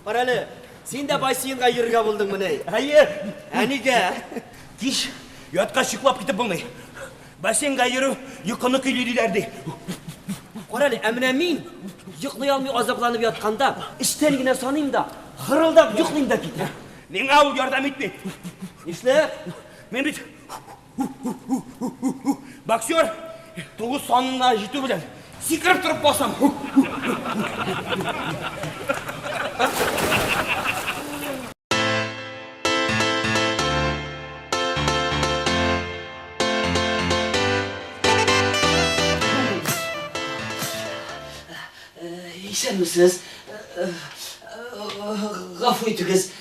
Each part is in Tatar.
Карале, син дә бассейнга йөрергә булдыңмыни? Әйе. Ә нигә? Кич яткач йоклап китеп булмый. Бассейнга йөрү йокыны көйли диләр ди. Карале, ә менә мин йоклый алмый азапланып ятканда, эчтән генә саныйм да, хырылдап йоклыйм да китәм. Миңа ул ярдәм итми. Нишләп? Мин бит боксер, тугыз санына җитү белән сикереп торып басам. Исәнмесез. Гафу итегез.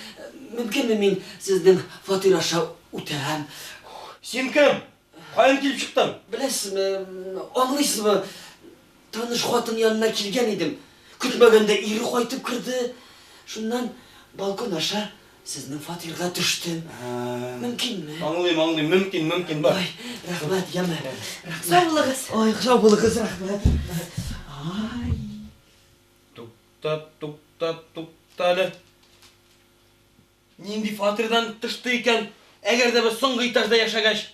Мөмкинме мин сезнең фатир аша үтәм? Син кем? Каян килеп чыктың? Беләсезме, аңлыйсызмы, таныш хатын янына килгән идем. Көтмәгәндә ире кайтып керде. Шуннан балкон аша сезнең фатирга төштем. Мөмкинме? Аңлыйм, аңлыйм. Мөмкин, мөмкин, бар. Ай, рәхмәт, яме. Рәхмәт. Сау булыгыз. Ай, сау булыгыз, рәхмәт. Ай. Тукта, тукта, тукта әле. Нинди фатирдан төште икән, әгәр дә без соңгы этажда яшәгәч?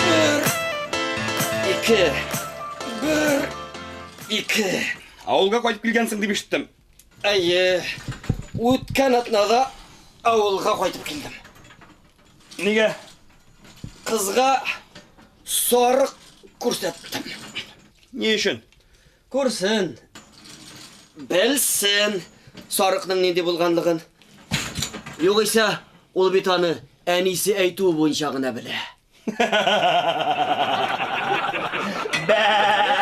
Бер, ике, бер, ике. Авылга кайтып килгәнсең дип ишеттем. Әйе, үткән атнада авылга кайтып килдем. Нигә? Кызга сарык күрсәттем. Ни өчен? Күрсен, белсен сарыкның нинди булганлыгын. Югыйсә, ул бит аны әнисе әйтүе буенча гына белә. Бә!